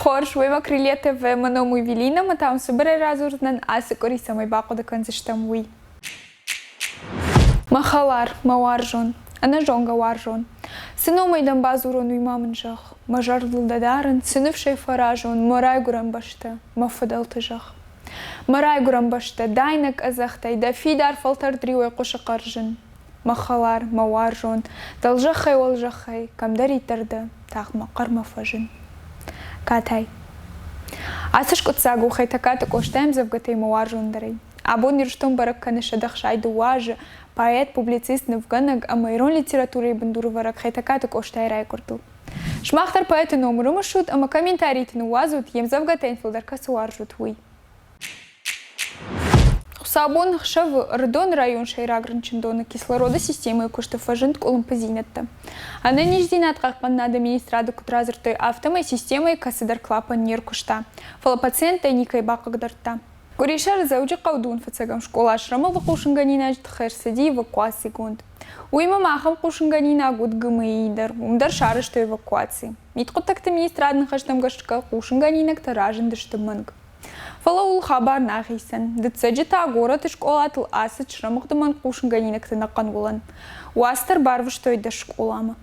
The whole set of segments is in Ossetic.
хорз, уемӕ Крылья ТВ, мӕ ном у Эвелина, ӕмӕ та уын цыбырӕй радзурдзынӕн, ацы къуыри цӕмӕй бахъуыды кӕндзыстӕм, уый. Мӕ хӕлар, мӕ уарзон, ӕнӕзонгӕ уарзон, цы номӕй дӕм бадзурон, уый ма мын зӕгъ. Мӕ зӕрдыл дӕ дарын, цы ныфсӕй фӕразон, мӕ райгуырӕн бӕстӕ, мӕ фыдӕлты зӕхх. Мӕ райгуырӕн бӕстӕ, дайнӕг къӕдзӕхтӕй дӕ фидар фӕлтӕрд риуӕй хъуысы хъӕрзын. Мӕ хӕлар, мӕ уарзон, дӕлзӕххӕй-уӕлзӕххӕй, кӕмдӕриддӕр дӕ, тагъд мӕ хъӕрмӕ фӕзын. Катай. Ацы скъуыддзаг у Хетӕгкаты Къостайы ӕмдзӕвгӕтӕй мӕ уарзондӕрӕй. Абон Ирыстон бӕрӕг кӕны 162 азы, поэт, публицист, нывгӕнӕг ӕмӕ ирон литературӕйы бындурӕвӕрӕг Хетӕгкаты Къостайы райгуырдыл. Сымах дӕр поэты ном ӕрымысут ӕмӕ комментариты ныууадзут, йе мдзӕвгӕтӕ йын фылдӕр кӕцы уарзут, уый. Хуыцаубон ӕхсӕвы Ӕрыдоны районы сӕйраг рынчындоны кислороды системӕйы куысты фӕзынд къуылымпыдзинӕдтӕ. Ӕнӕниздзинад хъахъхъӕнынады министрады куыд радзырдтой, афтӕмӕй системӕйы кӕцыдӕр клапан не ркуыста, фӕлӕ пациенттӕй никӕй бахъыгдардта. Къуырисӕры Дзӕуджыхъӕуы дыууын фыццӕгӕм скъола срӕмыгъды хъусынгӕнинаджы тыххӕй ӕрцыди эвакуацигонд. Уыимӕ ма ахӕм хъусынгӕнинаг уыд ГМИ-йы дӕр, уым дӕр сарӕзтой эвакуаци. Мидхъуыддӕгты министрады ныхӕстӕм гӕсгӕ хъусынгӕнинӕгтӕ разындысты мӕнг. Фӕлӕ ууыл хабар нӕ ахицӕн. Дыццӕджы та горӕты скъолатыл ацыд срӕмыгъды мӕнг хъусынгӕнинӕгты ӕнӕхъӕн уылӕн. Уацтӕ ӕрбарвыстой дӕс скъоламӕ.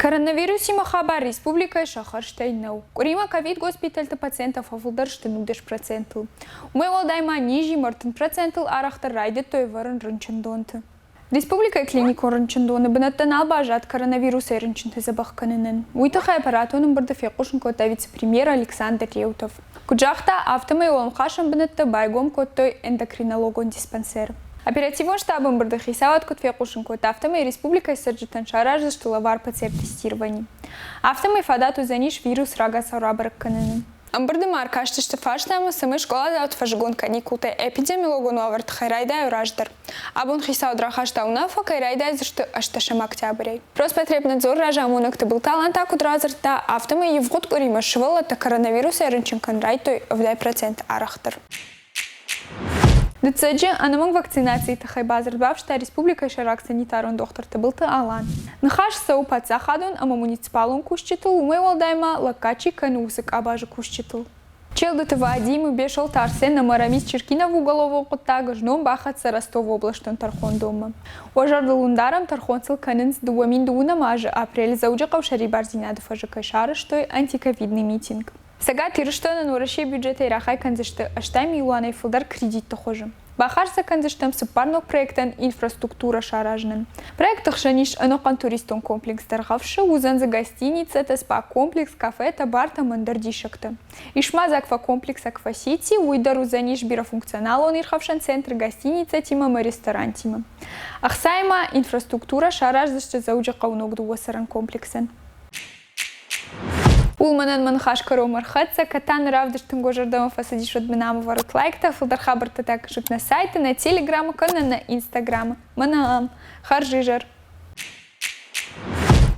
Коронавирусимӕ хабар республикӕйы сӕ хӕрзтӕй нӕу. Къуыримӕ ковид-госпитӕлты пациенттӕ фӕфылдӕр сты 19 процентыл. Уымӕй уӕлдай ма низимӕ 30 процентыл арӕхдӕр райдыдтой ӕвӕрын рынчындонты. Республикӕйы клиникон рынчындоны бынӕттӕ нал баззад коронавирусӕй рынчынты дзӕбӕх кӕнынӕн. Уый тыххӕй аппаратон ӕмбырды фехъусын кодта вице-премьер Александр Реутов. Куыд загъта, афтӕмӕй уӕлӕмхасӕн бынӕттӕ байгом кодтой эндокринологон диспансеры. Оперативон штабы ӕмбырды хицауад куыд фехъусын кодта, афтӕмӕй республикӕйы цӕрджытӕн сараздзысты лӕвар ПЦР-тестировани. Афтӕмӕй фадат уыдзӕнис вирус рагацау рабӕрӕг кӕнынӕн. Ӕмбырды ма ӕркастысты фарстамӕ, цӕмӕй скъоладзауты фӕззыгон каникултӕ эпидемиологон уавӕрты тыххӕй райдайой раздӕр. Абон хицауад рахаста уынаффӕ, кӕй райдайдзысты ӕстдӕсӕм октябрӕй. Роспотребнадзоры разамонӕг Тыбылты Алан та куыд радзырдта, афтӕмӕй ивгъуыд къуыримӕ сывӕллӕттӕ коронавирусӕй рынчын кӕнын райдыдтой 70% арӕхдӕр. Дыццӕджы ӕнӕмӕнг вакцинацийы тыххӕй бадзырд бафыста республикӕйы сӕйраг санитарон дохтыр Тыбылты Алан. Ныхас цӕуы паддзахадон ӕмӕ муниципалон кусджытыл, уымӕй уӕлдай ма лӕггад чи кӕны, уыцы къабазы кусджытыл. Челдыты Вадимы, Бесолты Арсен ӕмӕ Рамис Чиркиновы уголовон хъуыддаг знон бахӕццӕ Ростовы областон тӕрхондонмӕ. Уӕ зӕрдыл уын дарӕм, тӕрхон сыл кӕнынц 2002 азы апрелы Дзӕуджыхъӕуы сӕрибардзинады фӕзы кӕй сарӕзтой антиковидный митинг. Цӕгат Ирыстонӕн Уӕрӕсейы бюджетӕй рахай кӕндзысты 80 милуанӕй фылдӕр кредитты хуызы. Бахардз сӕ кӕндзыстӕм цыппар ног проектӕн инфраструктурӕ саразынӕн. Проекты хсӕн ис ӕнӕхъӕн туристон комплекс Дӕргъӕвсы, уыдзӕн дзы гостиницӕтӕ, спа-комплекс, кафетӕ, бартӕ ӕмӕ ӕндӕр диссӕгтӕ. Ис ма дзы аквакомплекс Аквасити, уый дӕр уыдзӕнис бирӕфункционалон ирхӕфсӕн центр гостиницӕтимӕ ӕмӕ ресторантимӕ. Ӕхцайы ма инфраструктурӕ сараздзысты Дзӕуджыхъӕуы ног дыууӕ цӕрӕн комплексӕн. Ууыл мӕнӕн мӕ ныхас кӕронмӕ ӕрхӕццӕ, кӕд та нӕ равдыст тынг уӕ зӕрдӕмӕ фӕцыдис, уӕд мын ам ӕвӕрут лайктӕ, фылдӕр хабӕрттӕ та кӕсут нӕ сайты, нӕ телеграмы кӕнӕ нӕ инстаграмы. Мӕнӕ ам. Хӕрзизӕр!